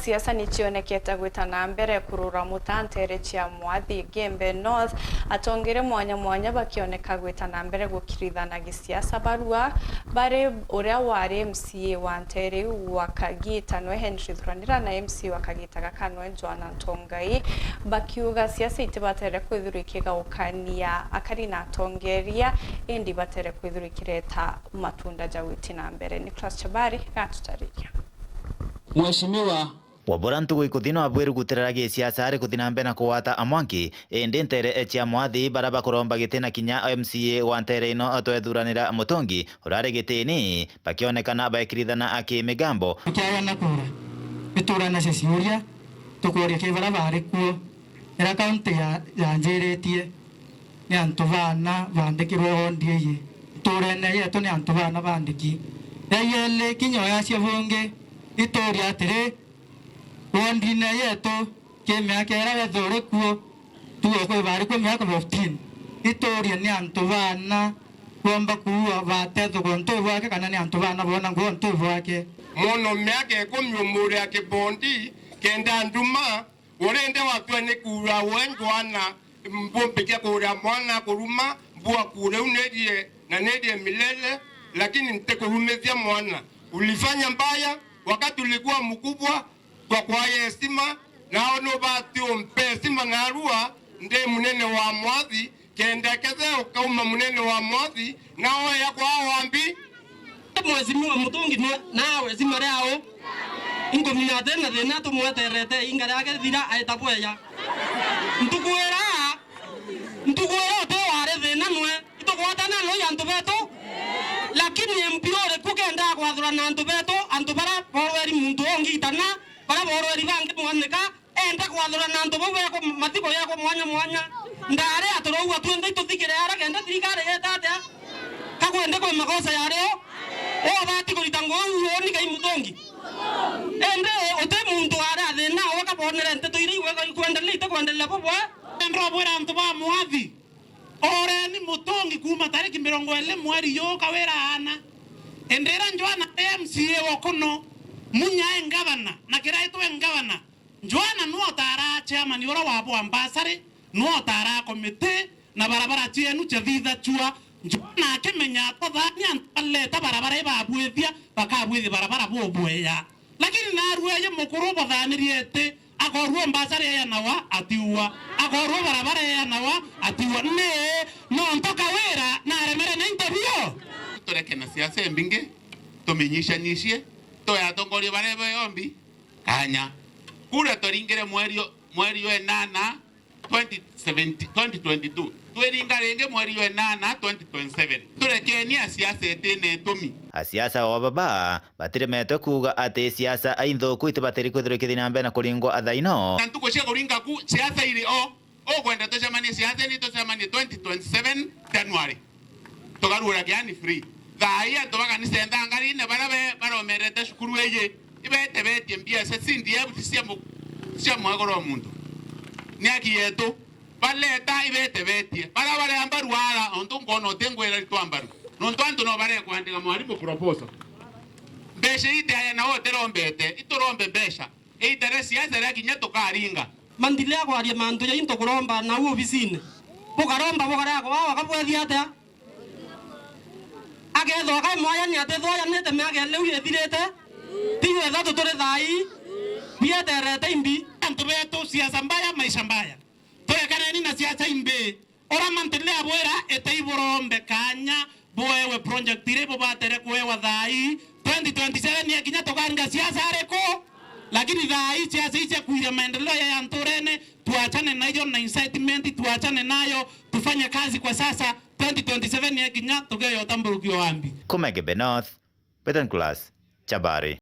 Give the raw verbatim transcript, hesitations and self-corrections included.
Siasa ni cionekete gwita na mbere kurura muta nteere cia Mwathi, Igembe North, atongeria mwanya mwanya bakioneka gwita na mbere gukirithana gisiasa, barua bari uria wari M C A wa nteere iu wa kagita nwe Henry Thuranira na M C A wa kagita gaka nwe Joanna Ntongai, bakiuga siasa itibatere kwithirwa ikigaukania akari na atongeria, indi ibatere kwithirwa ikireta matunda ja gwiti na mbere. Nicholas Chabari gatutariria. Mheshimiwa Wabura ntugu ikuthi no abwiru gutirira gisiasa ari kuthi na mbere na kugwata amwanki, indi nteere cia Mwathi bara bakuromba giti na kinya M C A wa nteere ino twethuranira Mutungi urari gitini, bakionekana baikirithana aki migambo. Tukiagana kura, ituranacia ciuria, tukuria ki bara bari kuo. Ira kaunti ya, yanjiritie ni antu bana bandikirwe wondi iji. Ntuurene yetu ni antu bana bandiki. Ya ieli kinya oyacia bungi, ituria atiri, wondine yetu, ki miaka ira wethirwe uri kuo, tuge kwi bari kwi miaka fifteen, iturie ni antu bana kwomba kuua batethugwa ntu bwake kana ni antu bana bona nguo ntu bwake. Mwono miaka ikumi umuria kibondi kenda nduma, urinde watua ni kuura we Joanna, mbumbikia kuuria mwana kuruma, mbua kuuria u nirie na nirie milele, lakini ntikurumithia mwana. Ulifanya mbaya wakati ulikuwa mkubwa kwa kwaya heshima, nao nubati umpe heshima narua ndi munene wa Mwathi, kenda kethe ukauma munene wa Mwathi, na oya kwao wambi. Mheshimiwa Mutungi nwe, nawe cima riao. Inkumina ati na thina tumweterete inga riake thira aita bweya. Ntuku ira, ntuku ira uti wari thina nwe. Itugwatana nui antu betu. Lakini M P uriku kenda kwathurana antu betu, antu bara borweri muntu ungi itana, bara borweri bangi mwanika, enda kwathurana antu bau beku mathiku yekwa mwanya mwanya. Ndari aturoua twinthe ituthikire ara kenda thirikari yeta atia? Ka kwende kwi makosa yario? Ubati kurita nguu uuni kai Mutungi? Indi uti muntu ari athina we kabonere nteto iria igwe ikwendelea itikwendelea bubwe. Ndrobwira antu ba Mwathi, oreni Mutungi kuuma tariki mirongo iri mweri juu kawira aana. Indi ira Joanna ari M C A wa kuno, Munya e ngavana, na Kiraitu e ngavana, Joanna nwe utaara chairman ura wa bwa mbasari, nwe utaara komiti, na barabara cienu ciathithachua. Joanna akimenya atwathani antu baleta barabara ibabwithia, bakabwithia barabara bubweya. Lakini narua ye mukuru bwathanirie iti, akorua mbasari eyanawa atiua, akorua barabara eyanawa atiua. Ni nontu kawira naremere na into bio? Tureke na siasa imbingi, tuminyicanicie, tuyatongoria baria beyombi kanya. Kura twaringire mweri o-, mweri wa enana, twenty seventeen, twenty twenty-two. Twiringa ringi mweri wa enana, twenty twenty-seven. Turekeni asiasa itina itumi. Asiasa o baba batiremetwe kuuga ati siasa ai nthuku itibatiri kwithirwa ikithii na mbere na kuringwa athaino. Na ntuku cia kuringa ku siasa iri o. Ukwenda tucemanie siaseni, tucemanie twenty twenty-seven January. Tukaruura kiani free. Thaa ii antu ba kanisa enthangarine baria be-, baromerete cukuru iji, ibetebetie mbiaca C D F ti cia mu-, cia mwagoro wa muntu. Ni aki yetu. Baleta ibetebetie. Baria baria mbaru ara, ontu nkwona uti ngwira ritwa mbaru. Nontu antu no barekwandika mwarimu proposal. Mbeca ii iti aya nao utirombete, iturombe mbeca. Iita ria siasa riakinya tukaringa. Mandile akwaria mantu ja into kuromba nau obisine. Bukaromba bukaria akwa akabwethia atia? Akethwa akaimwayania atethwayanite miaka iri riu ithirite. Ti ithuetha tuturi thaa ii. Bieterete imbi. Antu betu siasa mbaya, maisha mbaya. Turekaneni na siasa imbi. Ura mantu ndirabwira, itai burombe kanya bwewe project iria ibubatere kwewa thaa ii. Twenty twenty-seven yakinya tukaringa siasa ariku? Lakini thaa ii siasa ii cia kuiria maendeleo ya, ya nturene, tuachane nayo na incitement, tuachane nayo, tufanye kazi kwa sasa. Twenty twenty-seven yakinya, tugeyo utamburukio wambi. Kuma Igembe North, Betan Class, Chabari.